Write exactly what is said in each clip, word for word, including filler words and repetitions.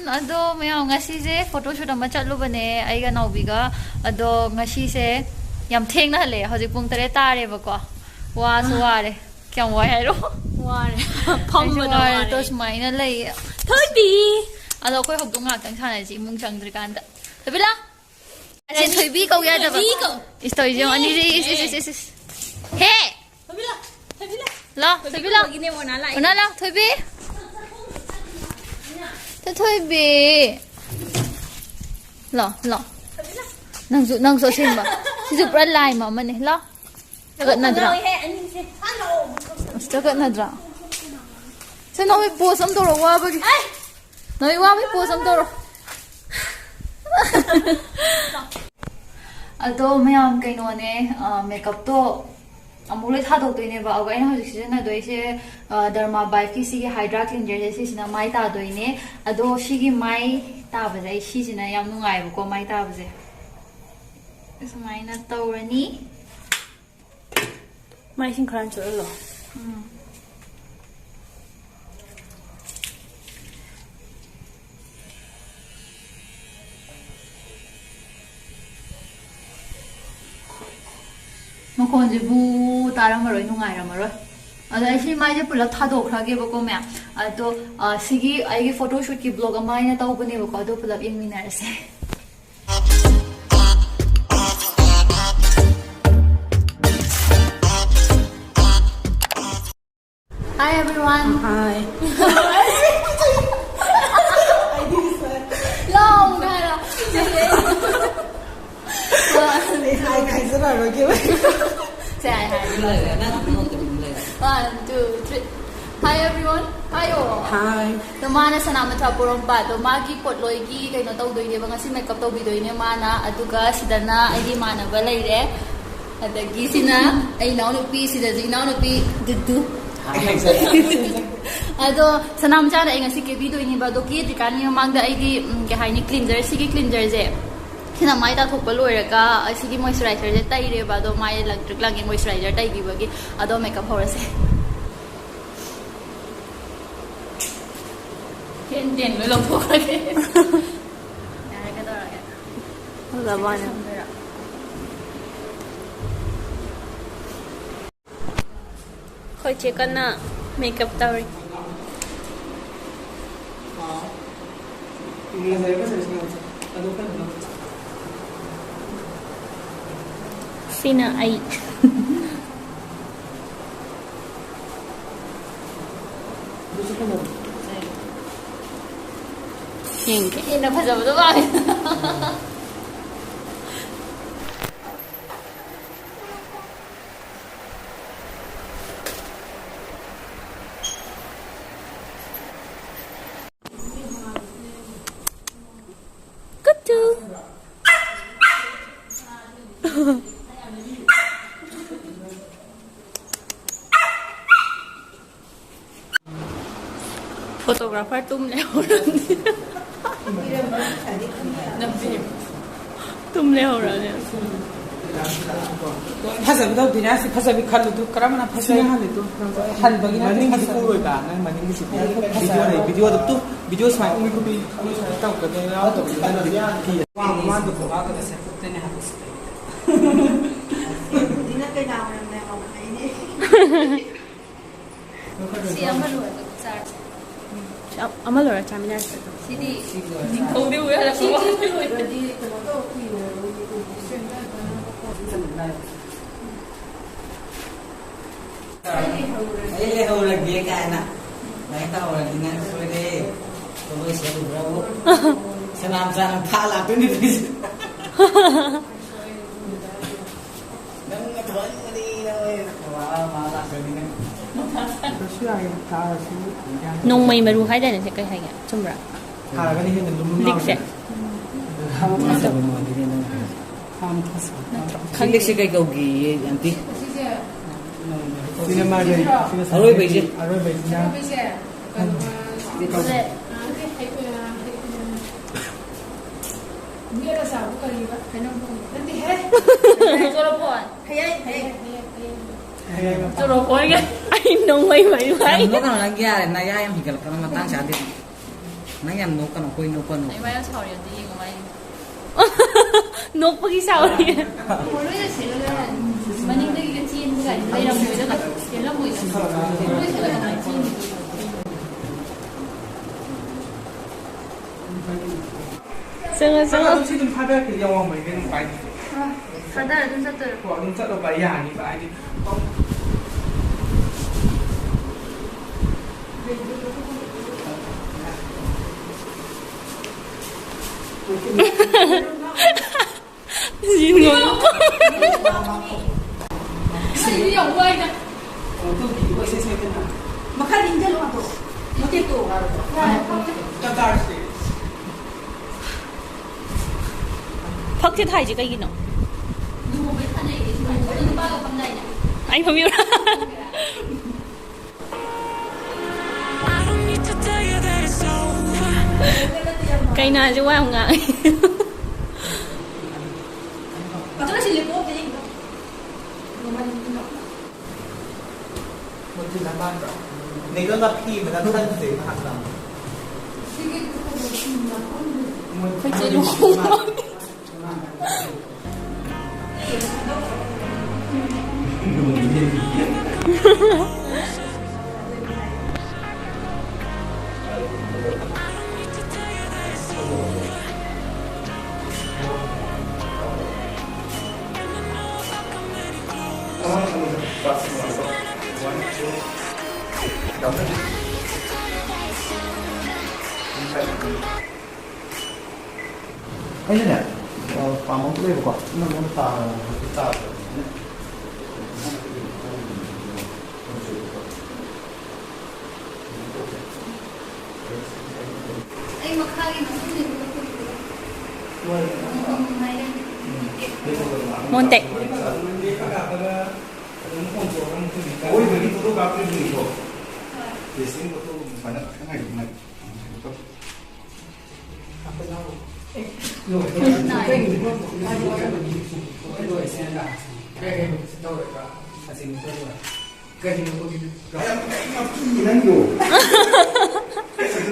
ꯑꯗꯣ ꯃꯌꯥꯝ, ꯉꯁꯤꯁꯦ ꯐꯣꯇꯣ ꯁꯨꯠ ꯑꯃ ꯆꯠꯂꯨꯕꯅꯦ ꯑꯩꯒ ꯅꯥꯎꯕꯤꯒ꯫ ꯑꯗꯣ ꯉꯁꯤꯁꯦ ꯌꯥꯝ ꯊꯦꯡꯅ ꯍꯜꯂꯛꯑꯦ꯫ ꯍꯧꯖꯤꯛ ꯄꯨꯡ ꯇꯔꯦꯠ ꯇꯥꯔꯦꯕꯀꯣ꯫ ꯋꯥꯁꯨ ꯋꯥꯔꯦ꯫ ꯀꯌꯥꯝ ꯋꯥꯏ ꯍꯥꯏꯔꯣ? ꯋꯥꯔꯦ꯫ ꯑꯩꯁꯨ ꯐꯝꯕꯗ ꯋꯥꯔꯦ꯫ ꯋꯥꯔꯦ꯫ ꯑꯗꯣ ꯁꯨꯃꯥꯏꯅ ꯂꯩꯌꯦ꯫ ꯊꯣꯏꯕꯤ! ꯑꯗꯣ ꯑꯩꯈꯣꯏ ꯍꯧꯗꯣꯡ ꯉꯥꯛꯇꯪ ꯁꯥꯟꯅꯁꯤ ꯏꯃꯨꯡ ꯆꯪꯗ꯭ꯔꯤꯀꯥꯟꯗ꯫ ꯊꯣꯏꯕꯤ ꯂꯥ! ꯑꯁꯤ ꯊꯣꯏꯕꯤ ꯀꯧ ꯌꯥꯗꯕ꯫ ꯊꯣꯏꯕꯤ ꯀꯧ꯫ ꯏꯁ ꯇꯧꯔꯤꯁꯦ ꯌꯦꯡꯉꯣ꯫ ꯑꯅꯤꯁꯦ ꯏꯁ, ꯏꯁ, ꯏꯁ, ꯏꯁ꯫ ꯍꯦ! ꯊꯣꯏꯕꯤ ꯂꯥ! ꯊꯣꯏꯕꯤ ꯂꯥ! ꯂꯥ, ꯊꯣꯏꯕꯤ ꯊꯣꯏꯕꯤ ꯂꯥ꯫ ꯀꯧꯕꯒꯤꯅꯦ ꯃꯣꯅꯥ ꯂꯥꯛꯏ꯫ ꯃꯣꯅꯥ ꯂꯥ, ꯊꯣꯏꯕꯤ꯫ ꯊꯣꯏꯕꯤ꯫ ꯂꯥ, ꯂꯥ꯫ ꯅꯪꯁꯨ, ꯅꯪꯁꯨ ꯑꯁꯦꯡꯕ꯫ ꯁꯤꯁꯨ ꯄꯨꯔꯥ ꯂꯥꯏꯃ ꯑꯃꯅꯦ꯫ ꯂꯥ꯫ ꯊꯥꯒꯠꯅꯗ꯭ꯔꯥ? ꯍꯦ, ꯑꯅꯤꯁꯦ꯫ ꯑꯁ, ꯊꯥꯒꯠꯅꯗ꯭ꯔꯥ? ꯁꯦ, ꯅꯣꯏ ꯄꯣꯁ ꯑꯃ ꯇꯧꯔꯣ, ꯋꯥꯕꯒꯤ꯫ ꯑꯩ! ꯅꯣꯏ ꯋꯥꯕꯒꯤ ꯄꯣꯁ ꯑꯃ ꯇꯧꯔꯣ꯫ ꯑꯗꯣ ꯃꯌꯥꯝ, ꯀꯩꯅꯣꯅꯦ, ꯑ, ꯃꯦꯀꯞꯇꯣ ꯑꯃꯨꯛ ꯂꯣꯏ ꯊꯥꯗꯣꯛꯇꯣꯏꯅꯦꯕ꯫ ꯑꯗꯨꯒ ꯑꯩꯅ ꯍꯧꯖꯤꯛ ꯁꯤꯖꯤꯟꯅꯗꯣꯏꯁꯦ, ꯑ, ꯗꯔꯃꯥ ꯕꯥꯏꯐꯀꯤ ꯁꯤꯒꯤ ꯍꯥꯏꯗ꯭ꯔꯥ ꯀ꯭ꯂꯤꯟꯖꯔꯁꯦ, ꯁꯤꯁꯤꯅ ꯃꯥꯏ ꯇꯥꯗꯣꯏꯅꯦ꯫ ꯑꯗꯣ ꯁꯤꯒꯤ ꯃꯥꯏ ꯇꯥꯕꯁꯦ, ꯑꯩ ꯁꯤꯁꯤꯅ ꯌꯥꯝ ꯅꯨꯡꯉꯥꯏꯕꯀꯣ, ꯃꯥꯏ ꯇꯥꯕꯁꯦ꯫ ꯁꯨꯃꯥꯏꯅ ꯇꯧꯔꯅꯤ꯫ ꯃꯥꯏꯁꯤꯡ ꯈꯔ ꯆꯣꯠꯍꯜꯂꯣ꯫ ꯎꯝ꯫ ꯃꯈꯣꯟꯁꯤꯕꯨ ꯇꯥꯔꯝꯃꯔꯣꯏ, ꯅꯨꯡꯉꯥꯏꯔꯝꯃꯔꯣꯏ꯫ ꯑꯗꯣ ꯑꯩ ꯁꯤ ꯃꯥꯏꯁꯦ ꯄꯨꯂꯞ ꯊꯥꯗꯣꯛꯈ꯭ꯔꯒꯦꯕꯀꯣ ꯃꯌꯥꯝ꯫ ꯑꯗꯣ, ꯑ, ꯁꯤꯒꯤ ꯑꯩꯒꯤ ꯐꯣꯇꯣ ꯁꯨꯠꯀꯤ ꯕ꯭ꯂꯣꯒ ꯑꯃ ꯑꯩꯅ ꯇꯧꯕꯅꯦꯕꯀꯣ, ꯑꯗꯣ ꯄꯨꯂꯞ ꯌꯦꯡꯃꯤꯟꯅꯔꯁꯦ꯫ Hi everyone. Hi. ꯂꯥꯎꯅ ꯍꯥꯏꯔꯣ꯫ Hi ꯍꯥꯏꯖꯔꯔꯣꯏꯒꯦ꯫ ꯁꯦ, hi, hi. One, two, three. Hi everyone. ꯍꯥꯏꯌꯣ꯫ Hi. ꯑꯗꯣ ꯃꯥꯅ ꯁꯅꯥꯃꯊꯥ ꯄꯣꯔꯣꯝꯄꯥꯠ꯫ ꯑꯗꯣ ꯃꯥꯒꯤ ꯄꯣꯠꯂꯣꯏꯒꯤ ꯀꯩꯅꯣ ꯇꯧꯗꯣꯏꯅꯦꯕ, ꯉꯁꯤ ꯃꯦꯀꯞ ꯇꯧꯕꯤꯗꯣꯏꯅꯦ ꯃꯥꯅ꯫ ꯑꯗꯨꯒ ꯁꯤꯗꯅ ꯑꯩꯒꯤ ꯏꯃꯥꯟꯅꯕ ꯂꯩꯔꯦ꯫ ꯑꯗꯒꯤ ꯁꯤꯅ ꯑꯩ ꯏꯅꯥꯎꯅꯨꯄꯤ, ꯁꯤꯗꯁꯨ ꯏꯅꯥꯎꯅꯨꯄꯤ ꯗꯨꯗꯨ꯫ ꯑꯗꯣ ꯁꯅꯥꯃꯆꯥꯗ ꯑꯩ ꯉꯁꯤ ꯀꯦꯕꯤꯗꯣꯏꯅꯦꯕ꯫ ꯑꯗꯣ ꯀꯦꯗ꯭ꯔꯤꯀꯥꯟꯒꯤ ꯃꯃꯥꯡꯗ ꯑꯩꯒꯤ, ꯎꯝ, ꯀꯩ ꯍꯥꯏꯅꯤ, ꯀ꯭ꯂꯤꯟꯖꯔ, ꯁꯤꯒꯤ ꯀ꯭ꯂꯤꯟꯖꯔꯁꯦ ꯁꯤꯅ ꯃꯥꯏ ꯇꯥꯊꯣꯛꯄ ꯂꯣꯏꯔꯒ ꯑꯁꯤꯒꯤ ꯃꯣꯏꯆꯔꯥꯏꯖꯔꯁꯦ ꯇꯩꯔꯦꯕ꯫ ꯑꯗꯣ ꯃꯥꯏ ꯂꯪꯇ꯭ꯔꯤꯛ ꯂꯪꯉꯦ ꯃꯣꯏꯆꯔꯥꯏꯖꯔ ꯇꯩꯈꯤꯕꯒꯤ꯫ ꯑꯗꯣ ꯃꯦꯀꯞ ꯍꯧꯔꯁꯦ꯫ ꯇꯦꯟ ꯇꯦꯟ ꯂꯣꯏ ꯂꯧꯊꯣꯛꯈ꯭ꯔꯒꯦ꯫ ꯌꯥꯔꯦ, ꯀꯩꯗꯧꯔꯒꯦ? ꯐꯖꯕ ꯋꯥꯅꯦ꯫ ꯊꯝꯗꯣꯏꯔꯣ? ꯑꯩꯈꯣꯏ ꯆꯦ ꯀꯟꯅ ꯃꯦꯀꯞ ꯇꯧꯔꯤ꯫ ꯁꯤꯅ ꯑꯩ꯫ ꯌꯦꯡꯒꯦ꯫ ꯍꯦꯟꯅ ꯐꯖꯕꯗꯣ ꯃꯥꯜꯂꯦ꯫ ꯀꯨꯇꯨ꯫ Photographer ꯇꯨꯝ ꯂꯩꯍꯧꯔꯝꯅꯤ꯫ ꯇꯨꯝ ꯂꯩꯍꯧꯔꯝꯅꯤ꯫ ꯐꯖꯕꯗꯧ ꯗꯤꯅꯥꯁꯤ ꯐꯖꯕꯤ ꯈꯜꯂꯨ꯫ ꯑꯗꯨ ꯀꯔꯝꯕꯅ ꯐꯖꯩ? ꯁꯤꯅ ꯍꯜꯂꯤꯗꯣ꯫ ꯍꯟꯕꯒꯤ ꯅꯠꯇꯦ, ꯃꯅꯤꯡꯒꯤꯁꯤ ꯐꯖꯕ꯫ ꯀꯨꯔꯣꯏꯕ, ꯅꯪ ꯃꯅꯤꯡꯒꯤꯁꯤꯗꯤ꯫ ꯐꯖꯕ꯫ ꯚꯤꯗꯤꯑꯣꯗ ꯇꯨ, ꯚꯤꯗꯤꯑꯣ ꯁꯨꯃꯥꯏꯅ ꯎꯪꯕꯤ ꯈꯣꯠꯄꯤ ꯁꯨꯃꯥꯏꯅ ꯇꯧꯔꯛꯀꯗꯣꯏꯅꯦ꯫ ꯃꯃꯥꯡꯗ ꯈꯣꯡꯄꯥꯛꯇꯒ ꯁꯦꯠꯇꯣꯛꯇꯣꯏꯅꯦ ꯍꯥꯏꯕꯁꯦ꯫ ꯗꯤꯅ ꯀꯩꯅꯥ ꯑꯣꯏꯔꯝꯃꯦ ꯍꯥꯏꯕ ꯑꯩꯅꯦ꯫ ꯁꯤ ꯑꯃ ꯂꯣꯏꯔꯒ ꯆꯥꯔꯁꯦ꯫ ꯁꯤ ꯑ-, ꯑꯃ ꯂꯣꯏꯔ ꯆꯥꯃꯤꯟꯅꯔꯁꯦ ꯑꯗꯨꯝ꯫ ꯁꯤꯗꯤ ꯅꯤꯡꯊꯧꯗꯤ ꯎꯕ ꯌꯥꯗꯕ꯫ ꯁꯤ ꯂꯣꯏꯔꯗꯤ ꯀꯩꯅꯣ ꯇꯧ, ꯀꯨꯏꯔꯣꯏ꯫ ꯑꯩ ꯂꯩꯍꯧꯔꯒꯦ ꯀꯥꯏꯅ꯫ ꯂꯥꯏꯔꯤꯛ ꯇꯧꯍꯧꯔꯗꯤ ꯅꯪ ꯁꯣꯏꯔꯦ꯫ ꯄꯣꯠꯂꯣꯏ ꯁꯦꯠꯂꯨꯕ꯭ꯔꯥꯕꯨ? ꯁꯅꯥꯝꯆꯥꯅ ꯐꯥ ꯂꯥꯛꯇꯣꯏꯅꯤ ꯇꯧꯔꯤꯁꯦ꯫ ꯅꯪꯅ ꯊꯣꯛꯍꯟꯕꯅꯤ, ꯅꯪ ꯑꯣꯏꯅ꯫ ꯋꯥ, ꯃꯥ ꯂꯥꯛꯇ꯭ꯔꯗꯤ ꯅꯪ꯫ ꯀꯩꯁꯨ ꯌꯥꯏ, ꯇꯥꯔꯁꯨ ꯌꯥꯏ꯫ ꯅꯣꯡꯃꯩ ꯃꯔꯨ ꯍꯥꯏꯗꯥꯏꯅꯦ? ꯁꯤ ꯀꯩ ꯍꯥꯏꯒꯦ? ꯆꯨꯝꯕ꯭ꯔꯥ? ꯊꯥꯔꯒꯅ ꯍꯦꯟꯅ ꯂꯨꯝ ꯂꯤꯛꯁꯦ? ꯂꯥꯎꯕꯅꯦ꯫ ꯊꯥ ꯑꯃ ꯐꯥꯁ-, ꯊꯥ ꯑꯃ ꯐꯥꯁ-꯫ ꯅꯠꯇ꯭ꯔꯣ? ꯁꯤ ꯂꯤꯛꯁꯦ ꯀꯩ ꯀꯧꯒꯦꯌꯦ, ꯑꯟꯇꯤ? ꯁꯤꯅ ꯃꯥꯒꯤ, ꯁꯤꯅ ꯑꯔꯣꯏꯕꯩꯁꯦ? ꯑꯔꯣꯏꯕꯩꯁꯤꯅ꯫ ꯃꯦꯠꯂ ꯆꯥꯕ ꯀꯔꯤꯕ? ꯍꯩꯅꯧ ꯃꯔꯨ ꯅꯠꯇꯦꯍꯦ꯫ ꯆꯣꯔꯣꯐꯣꯟ꯫ ꯍꯌꯥꯏ, ꯍꯌꯥꯏ꯫ ꯆꯣꯔꯣꯐꯣꯟꯒ꯫ ꯑꯩ ꯅꯣꯡꯃꯩ ꯃꯔꯨ ꯍꯥꯏ꯫ ꯌꯥꯝ ꯅꯣꯛꯀꯅꯣ, ꯅꯪ ꯌꯥꯔꯦ, ꯅꯌꯥ ꯌꯥꯝ ꯍꯤꯒꯠꯂꯛꯀꯅꯣ, ꯃꯇꯥꯡ ꯆꯥꯗꯦ꯫ ꯅꯪ ꯌꯥꯝ ꯅꯣꯛꯀꯅꯨ, ꯑꯩꯈꯣꯏ ꯅꯣꯛꯀꯅꯨ꯫ ꯑꯩ ꯃꯥ ꯌꯥꯝ ꯁꯥꯎꯔꯤ, ꯑꯝꯇ ꯌꯦꯡꯉꯣ ꯃꯥ ꯌꯦꯡꯉꯣ꯫ ꯅꯣꯛꯄꯒꯤ ꯁꯥꯎꯔꯤ꯫ ꯂꯣꯏꯅ ꯁꯤꯜꯂꯒ ꯃꯅꯤꯡꯗꯒꯤꯒ ꯆꯦꯟꯕ ꯀꯥꯏꯗꯣ ꯂꯩꯔꯝꯃꯣꯏꯗ, ꯆꯦꯜꯂꯝꯃꯣꯏꯗ꯫ ꯂꯣꯏ ꯁꯤꯜꯂꯒ ꯀꯃꯥꯏꯅ ꯆꯦꯟꯗꯣꯏꯅꯣ? ꯆꯪꯉꯣ, ꯆꯪꯉꯣ꯫ ꯑꯗꯨꯝ ꯁꯤ ꯑꯗꯨꯝ ꯊꯥꯗꯔꯛꯀꯦ, ꯌꯥꯝ ꯋꯥꯡꯃꯟꯒ꯭ꯔꯦ, ꯑꯗꯨꯝ ꯄꯥꯏ꯫ ꯊꯥꯗꯔ ꯑꯗꯨꯝ ꯆꯠꯇꯣꯏꯔꯣ? ꯍꯣ, ꯑꯗꯨꯝ ꯆꯠꯂꯣ, ꯄꯥꯏ, ꯌꯥꯅꯤꯕ, ꯍꯥꯏꯗꯤ꯫ ꯁꯤ ꯅꯣꯡ-, ꯑꯩꯗꯤ ꯌꯥꯝ ꯋꯥꯏꯗ꯫ ꯃꯈꯥꯗ ꯏꯟꯖꯜꯂꯨ ꯉꯥꯛꯇ꯫ ꯃꯇꯦꯛꯇꯣ꯫ ꯐꯛꯁꯦ ꯊꯥꯏꯁꯦ ꯀꯩꯒꯤꯅꯣ? ꯂꯨꯍꯣꯡꯕꯩ ꯊꯥꯅꯩꯅꯦ ꯁꯨꯃꯥꯏꯅ꯫ ꯅꯨꯄꯥꯒ ꯐꯝꯗꯥꯏꯅꯦ꯫ ꯑꯩ ꯐꯝꯃꯤꯕ꯭ꯔꯥ? ꯀꯩꯅꯣ ꯍꯥꯏꯁꯦ, ꯋꯥ ꯌꯥꯝ ꯉꯥꯡꯉꯦ꯫ ꯐꯖꯅ ꯁꯤꯜꯂꯦꯀꯣ, ꯑꯝꯇ ꯌꯦꯡꯒꯦ꯫ ꯅꯦꯒ ꯉꯥꯛꯄꯤ ꯑꯃꯅ ꯈꯟꯁꯦ ꯉꯥꯏꯍꯥꯛꯇꯪ꯫ ꯑꯩꯈꯣꯏ ꯆꯦ ꯂꯨꯍꯣꯡꯕ꯫ ꯑꯩꯅꯅꯦ, ꯑ, ꯄꯥꯝꯕ ꯑꯃ ꯂꯩꯕꯀꯣ, ꯅꯪꯉꯣꯟꯗ ꯇꯥꯔꯒ ꯇꯥꯔꯒ ꯑꯩ ꯃꯈꯥꯒꯤ ꯃꯐꯝꯁꯤꯡꯗꯨꯗ ꯀꯨꯝꯕꯤꯔꯣ? ꯎꯝ, ꯍꯥꯏꯔꯦ꯫ ꯃꯣꯟꯇꯦꯛ꯫ ꯑꯣꯏꯕꯒꯤ ꯐꯣꯇꯣ ꯀꯥꯞꯇꯣꯏꯅꯤꯀꯣ꯫ ꯍꯣꯏ꯫ ꯇꯦꯁꯇꯤꯡ ꯐꯣꯇꯣ ꯁꯨꯃꯥꯏꯅ ꯈꯤꯇꯪ ꯍꯥꯏꯗꯣꯛꯅ꯫ ꯀꯩꯅꯣ, ꯀꯩꯅꯣ, ꯀꯩꯅꯣ, ꯀꯩꯅꯣ, ꯀꯩꯅꯣ, ꯀꯩꯅꯣ, ꯀꯩꯅꯣ, ꯀꯩꯅꯣ, ꯀꯩꯅꯣ, ꯀꯩꯅꯣ, ꯀꯩꯅꯣ, ꯀꯩꯅꯣ,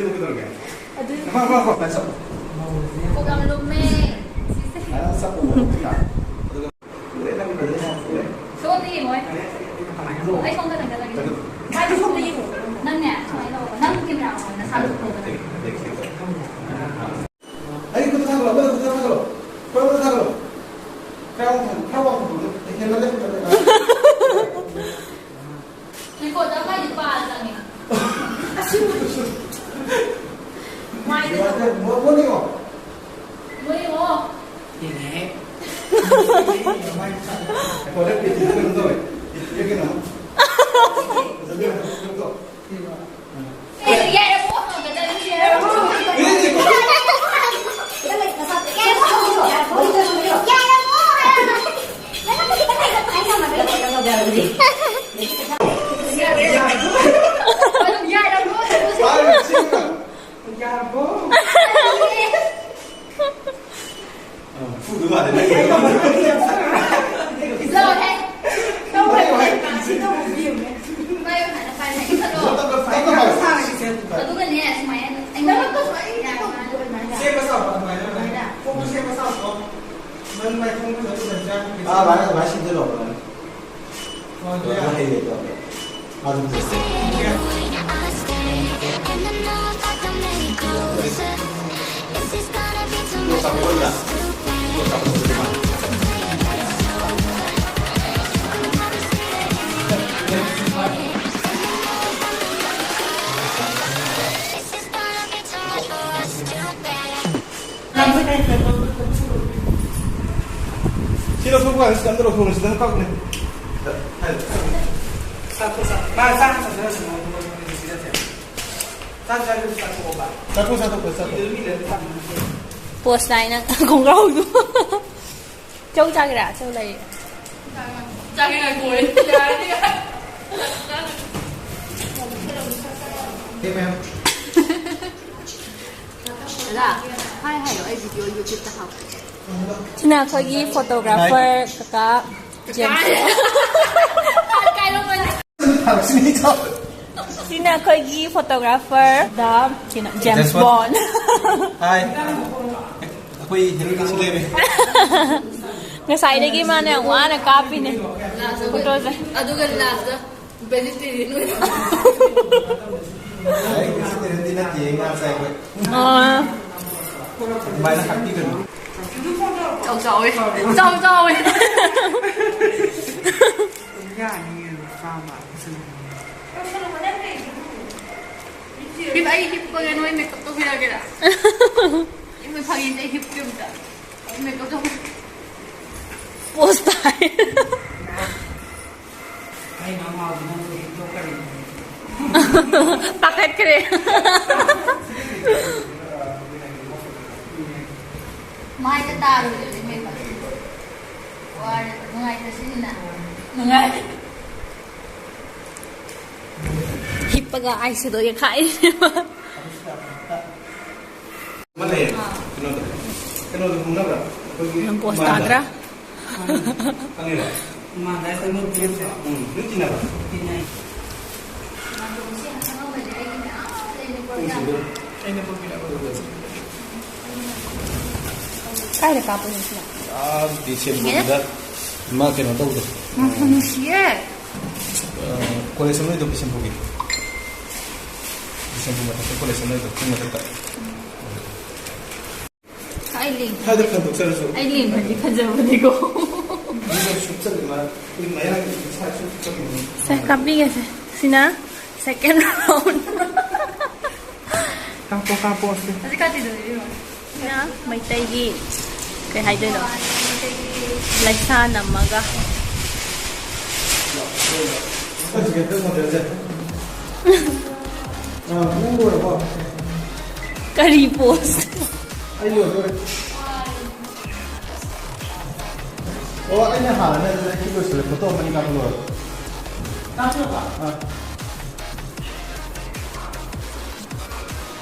ꯀꯩꯅꯣ, ꯀꯩꯅꯣ, ꯀꯣꯛ ꯌꯥꯝ ꯂꯨꯝꯃꯦ꯫ ꯁꯤꯁꯦ꯫ ꯁꯣꯝꯗ ꯌꯦꯡꯉꯣ꯫ ꯑꯩ ꯁꯣꯝꯗ ꯊꯥꯡꯒꯠꯂꯒꯦ꯫ ꯅꯪꯅꯦ ꯁꯨꯃꯥꯏꯅ ꯇꯧꯔꯣ꯫ ꯅꯪ ꯀꯦꯃꯦꯔꯥ ꯃꯃꯥꯡꯗ ꯅꯁꯥꯗ ꯄꯨꯊꯣꯛꯑꯣ꯫ ꯑꯩ ꯈꯨꯠꯇ ꯊꯥꯡꯒꯠꯂꯣ, ꯑꯃꯗ ꯈꯨꯠꯇ ꯊꯥꯡꯒꯠꯂꯣ꯫ ꯈꯨꯠꯇ ꯊꯥꯡꯒꯠꯂꯣ꯫ ꯈꯔ ꯋꯥꯡ ꯊꯥꯡꯒꯠꯂꯣ, ꯈꯔ ꯋꯥꯡ ꯊꯥꯡꯒꯠꯂꯣ꯫ ꯍꯦꯟꯃꯜꯂꯦ, ꯍꯦꯟꯃꯜꯂꯦ꯫ ꯉꯥꯏꯈꯣ, ꯇꯞ ꯇꯥꯏꯗꯤ ꯄꯥ ꯆꯪꯉꯦ꯫ ꯃꯥꯏꯗ ꯃꯣ-, ꯃꯣ-, ꯃꯣ-, ꯃꯣ-, ꯃꯣꯏ ꯑꯣ꯫ ꯌꯦꯡꯉꯦ꯫ ꯉꯥꯏꯈꯣ, ꯅꯪ ꯄꯤꯛꯇꯤ ꯀꯩꯅꯣ ꯇꯧꯋꯦ꯫ ꯄꯤꯛꯇꯤ ꯀꯩꯅꯣ꯫ ꯐꯖꯗꯦ, ꯐꯖꯗꯦ, ꯐꯖꯗꯦ꯫ ꯐꯨꯗꯧ ꯃꯥꯜꯂꯦ ꯅꯪ꯫ ꯂꯧꯍꯦ꯫ ꯂꯧꯍꯦ꯫ ꯃꯥꯏ ꯍꯥꯟꯅ ꯄꯥꯏꯔꯦ꯫ ꯏꯟꯈꯠꯂꯣ꯫ ꯇꯞꯅ ꯄꯥꯏꯔꯣ꯫ ꯑꯗꯨꯒꯅꯦ ꯁꯨꯃꯥꯏꯅ ꯑꯩꯉꯣꯟꯗ ꯁꯦꯝꯕ ꯁꯥꯎꯀꯣ ꯑꯗꯨꯃꯥꯏꯅ꯫ ꯀꯣꯛꯇꯨ ꯁꯦꯝꯕ ꯁꯥꯎꯀꯣ꯫ ꯅꯪ ꯃꯥꯏꯈꯣꯡꯗꯨꯗ ꯐꯖꯅ ꯆꯥꯝꯃꯒꯦ꯫ ꯑꯥ, ꯑꯗꯨꯃꯥꯏꯅ, ꯑꯗꯨꯃꯥꯏꯅ ꯁꯤꯟꯖꯜꯂꯣ꯫ ꯑꯗꯨꯃꯥꯏꯅ ꯍꯩꯔꯦ ꯑꯗꯣ꯫ ꯑꯗꯨꯝ ꯆꯠꯁꯦ꯫ ꯁꯤ ꯂꯧꯊꯣꯛꯄ ꯀꯥꯟꯗ ꯁꯤꯗ ꯑꯝꯇ ꯂꯧꯊꯣꯛꯑꯣ, ꯁꯤꯗ ꯑꯃ ꯀꯛꯄꯅꯦ꯫ ꯆꯥꯊꯣꯛ, ꯆꯥꯊꯣꯛ꯫ ꯃꯥ ꯆꯥꯛ ꯆꯥꯊꯣꯛꯑꯁꯤ, ꯆꯥꯛ ꯆꯥꯊꯣꯛꯑꯣꯕ꯫ ꯆꯥꯊꯣꯛ, ꯆꯥꯊꯣꯛ, ꯆꯥꯊꯣꯛ꯫ ꯄꯣꯁ ꯂꯥꯏꯅ ꯈꯣꯡꯒ꯭ꯔꯥꯎꯗꯨ꯫ ꯆꯧ ꯆꯥꯒꯦꯔꯥ? ꯆꯧ ꯂꯩ꯫ ꯆꯥꯒꯦ, ꯉꯥꯏꯈꯣ꯫ ꯌꯥꯔꯅꯤ꯫ ꯍꯥꯏ ꯍꯥꯏꯌꯣ, ꯑꯩ ꯚꯤꯗꯤꯑꯣ YouTube-ꯇ ꯍꯥꯞꯀꯦ꯫ ꯁꯤꯅ ꯑꯩꯈꯣꯏꯒꯤ photographer ꯀꯀꯥ ꯖꯦꯝꯁ꯫ ꯁꯤꯅ ꯑꯩꯈꯣꯏꯒꯤ photographer ꯗ ꯀꯩꯅꯣ, ꯖꯦꯝꯁ ꯖꯦꯝꯁ ꯕꯣꯟ꯫ ꯕꯣꯟ꯫ ꯍꯥꯏ꯫ ꯑꯩꯈꯣꯏ ꯍꯦꯔꯣꯏꯟꯁꯨ ꯂꯩꯔꯦ꯫ ꯉꯁꯥꯏꯗꯒꯤ ꯃꯥꯅ ꯌꯥꯝ ꯋꯥꯅ ꯀꯥꯞꯄꯤꯅꯦ ꯐꯣꯇꯣꯁꯦ꯫ ꯑꯗꯨꯒ ꯂꯥꯁꯇ ꯚꯦꯖꯤꯇꯦꯔꯤꯌꯟ ꯑꯣꯏꯅ꯫ ꯑꯩ ꯚꯦꯖꯤꯇꯦꯔꯤꯌꯟꯗꯤ ꯅꯠꯇꯦ, ꯉꯥ ꯆꯥꯏ ꯑꯩꯈꯣꯏ꯫ ꯑꯥ꯫ ꯑꯗꯨꯃꯥꯏꯅ ꯍꯥꯏꯕꯤꯒꯅꯨ꯫ ꯆꯥꯎ ꯆꯥꯎꯋꯦ꯫ ꯆꯥꯎ ꯆꯥꯎꯋꯦ꯫ ꯌꯥꯅꯤꯌꯦ, ꯆꯥꯕ꯫ ꯍꯤꯞ-, ꯑꯩ ꯍꯤꯞꯄꯒꯦ, ꯅꯣꯏ ꯃꯦꯀꯞ ꯇꯧꯕꯤꯔꯒꯦꯔꯥ? ꯏꯃꯣꯏ, ꯐꯥꯒꯤꯅꯦ, ꯑꯩ ꯍꯤꯞꯀꯦ ꯑꯝꯇ꯫ ꯃꯦꯀꯞ ꯇꯧ-꯫ ꯄꯣꯁ ꯇꯥꯏ꯫ ꯑꯩ ꯉꯥꯡꯍꯧꯗꯅ ꯅꯪꯁꯨ ꯍꯤꯞꯇꯣꯛꯈ꯭ꯔꯦ꯫ ꯄꯥꯈꯠꯈ꯭ꯔꯦ꯫ ꯃꯥꯏꯗ ꯇꯥꯔꯨꯔꯦ ꯃꯦꯀꯞ꯫ ꯋꯥꯔꯦ, ꯅꯨꯡꯉꯥꯏꯇ꯭ꯔꯁꯤꯅ꯫ ꯅꯨꯡꯉꯥꯏ꯫ ꯍꯤꯞꯄꯒ ꯑꯥꯏ ꯁꯦꯗꯣ ꯌꯦꯛꯈꯥꯏꯔꯤꯅꯦꯕ꯫ ꯑꯃ ꯂꯩꯌꯦ꯫ ꯀꯩꯅꯣꯗꯣ꯫ ꯀꯩꯅꯣꯗꯣ ꯈꯪꯅꯕ꯭ꯔꯥ? ꯑꯩꯈꯣꯏꯒꯤ ꯅꯪ ꯄꯣꯁ ꯏꯃꯥꯟꯗ꯫ ꯇꯥꯗ꯭ꯔꯥ? ꯈꯪꯉꯤꯔꯣ? ꯏꯃꯥꯟꯗ ꯑꯩꯈꯣꯏ ꯃꯣꯏ ꯄꯨꯂꯞꯁꯦ꯫ ꯎꯝ, ꯅꯣꯏ ꯇꯤꯟꯅꯕ꯭ꯔꯥ? ꯇꯤꯟꯅꯩ꯫ ꯎꯝ, ꯁꯤꯗ꯫ ꯀꯥꯏꯗ ꯀꯥꯞꯄꯅꯣ ꯁꯤꯅ? ꯑꯥ, ꯕꯤꯁꯦꯝꯄꯨꯔꯗ ꯃꯥ ꯀꯩꯅꯣ ꯇꯧꯕꯗꯣ꯫ ꯌꯥꯝ ꯅꯨꯡꯁꯤꯌꯦ꯫ ꯑ, ꯀꯣꯂꯦꯖ ꯑꯃ ꯂꯩꯗꯣ ꯕꯤꯁꯦꯝꯄꯨꯔꯒꯤ꯫ ꯕꯤꯁꯦꯝꯄꯨꯔ ꯃꯊꯛꯇ ꯀꯣꯂꯦꯖ ꯑꯃ ꯂꯩꯗꯣ, ꯆꯤꯡ ꯃꯊꯛꯇ꯫ ꯑꯩ ꯂꯦꯡ-, ꯁ꯭ꯋꯥꯏꯗ ꯈꯟꯗꯣꯛꯆꯔꯁꯨ꯫ ꯑꯩ ꯂꯦꯡꯕꯗꯤ ꯐꯖꯕꯅꯤꯀꯣ꯫ ꯃꯤꯅ ꯁꯨꯞꯆꯜꯂꯦ, ꯃꯥ꯫ ꯑꯩꯈꯣꯏ ꯃꯌꯥꯡꯒꯤ ꯁꯥꯏ ꯁꯨꯞꯆꯜꯂꯤꯅꯤ꯫ ꯁꯦ, ꯀꯥꯞꯄꯤꯒꯦꯁꯦ꯫ ꯁꯤꯅ second round꯫ ꯀꯥꯞꯄꯣ, ꯀꯥꯞꯄꯣ, ꯁꯦ꯫ ꯍꯧꯖꯤꯛ ꯀꯥꯇꯤꯗꯨꯗꯤ ꯏꯕꯦꯝꯃ꯫ ꯁꯤꯅ ꯃꯩꯇꯩꯒꯤ, ꯀꯩ ꯍꯥꯏꯗꯣꯏꯅꯣ? ꯂꯩꯁꯥ ꯅꯝꯃꯒ꯫ ꯑ, ꯅꯪ ꯂꯣꯏꯔꯕꯣ? ꯀꯔꯤ ꯄꯣꯁ? ꯑꯩ ꯂꯣꯏꯗꯣꯔꯦ꯫ ꯑꯣ, ꯑꯩꯅ ꯍꯥꯟꯅ ꯅꯪ ꯁꯤ ꯂꯣꯏꯁꯤꯜꯂꯦ, ꯐꯣꯇꯣ ꯑꯃꯅꯤ ꯀꯥꯞꯄ ꯂꯣꯏꯔꯦ꯫ ꯀꯥꯞꯄꯕ? ꯑꯥ꯫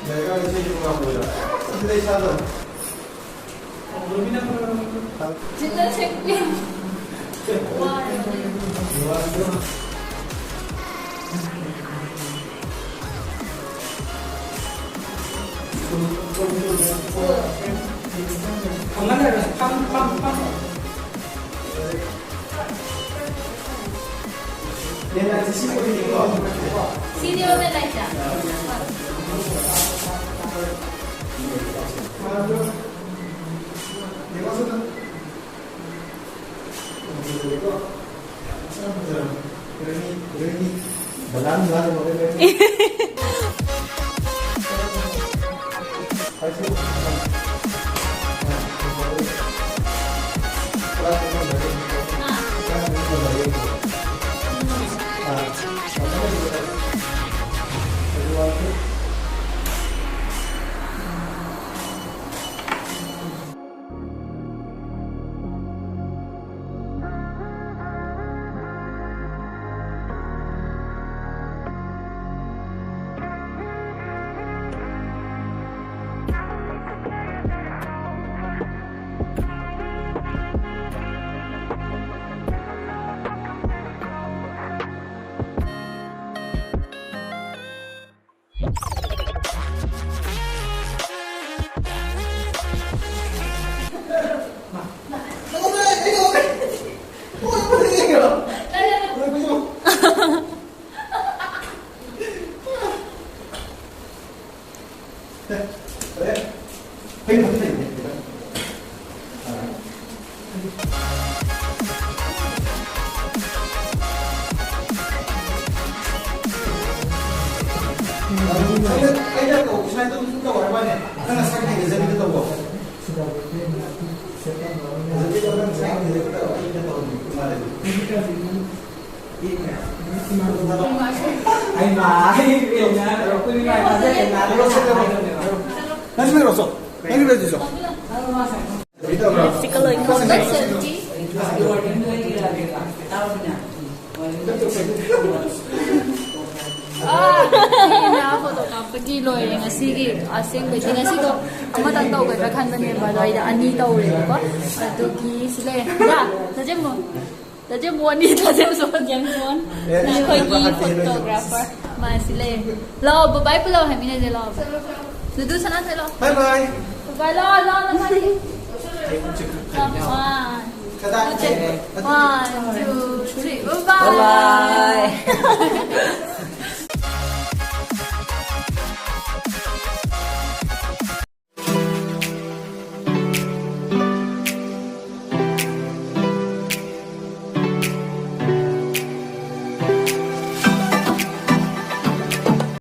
ꯂꯩꯔꯀꯥꯟꯗ ꯁꯤ ꯄ꯭ꯔꯣꯒ꯭ꯔꯥꯝ ꯂꯣꯏꯔꯦ꯫ ꯑꯗꯨꯗꯤ ꯑꯩ ꯆꯥꯗꯧꯔꯦ꯫ ꯅꯪꯁꯨ ꯂꯩꯔꯣ, ꯆꯣ꯫ ꯅꯪꯁꯨ ꯂꯩꯔꯣ, ꯆꯣ꯫ ꯁꯤꯒ ꯂꯣꯏ ꯀꯣꯟꯅ꯫ ꯑꯥ, ꯐꯣꯇꯣ ꯀꯥꯞꯄꯒꯤ ꯂꯣꯏꯔꯦ ꯉꯁꯤꯒꯤ꯫ ꯑꯁꯦꯡꯕꯩꯗꯤ ꯉꯁꯤꯗꯣ ꯑꯃꯇꯪ ꯇꯧꯒꯗ꯭ꯔꯥ ꯈꯟꯕꯅꯦꯕ, ꯑꯗꯣ ꯑꯩꯗ ꯑꯅꯤ ꯇꯧꯔꯦꯕꯀꯣ꯫ ꯑꯗꯨꯒꯤ ꯁꯤ ꯂꯩꯔꯦ꯫ ꯌꯥ, ꯊꯥꯖꯤꯟꯕꯣ꯫ ꯊꯥꯖꯤꯟꯕꯣ ꯑꯅꯤ, ꯊꯥꯖꯤꯟꯕꯣ꯫ ꯖꯦꯝꯁ ꯕꯣꯟ꯫ ꯑꯦ, ꯑꯩꯈꯣꯏꯒꯤ ꯐꯣꯇꯣꯒ꯭ꯔꯥꯐꯔ꯫ ꯃꯥ ꯁꯤ ꯂꯩꯔꯦ꯫ ꯂꯥꯛꯑꯣ, ꯕꯕꯥꯏ ꯄꯨꯂꯞ ꯍꯥꯏꯃꯤꯟꯅꯁꯦ, ꯂꯥꯛꯑꯣ꯫ ꯅꯨꯗꯨ ꯁꯅꯥꯊꯣꯏ ꯂꯥꯛꯑꯣ꯫ Bye bye. ꯕꯥꯏ ꯂꯥꯛꯑꯣ, ꯂꯥꯛꯑꯣ, ꯅꯪ ꯃꯥꯗꯤ꯫ ꯑꯩ ꯈꯨꯠꯁꯦ ꯈꯔ One, ꯈꯔ one, two, three. Bye bye. Bye.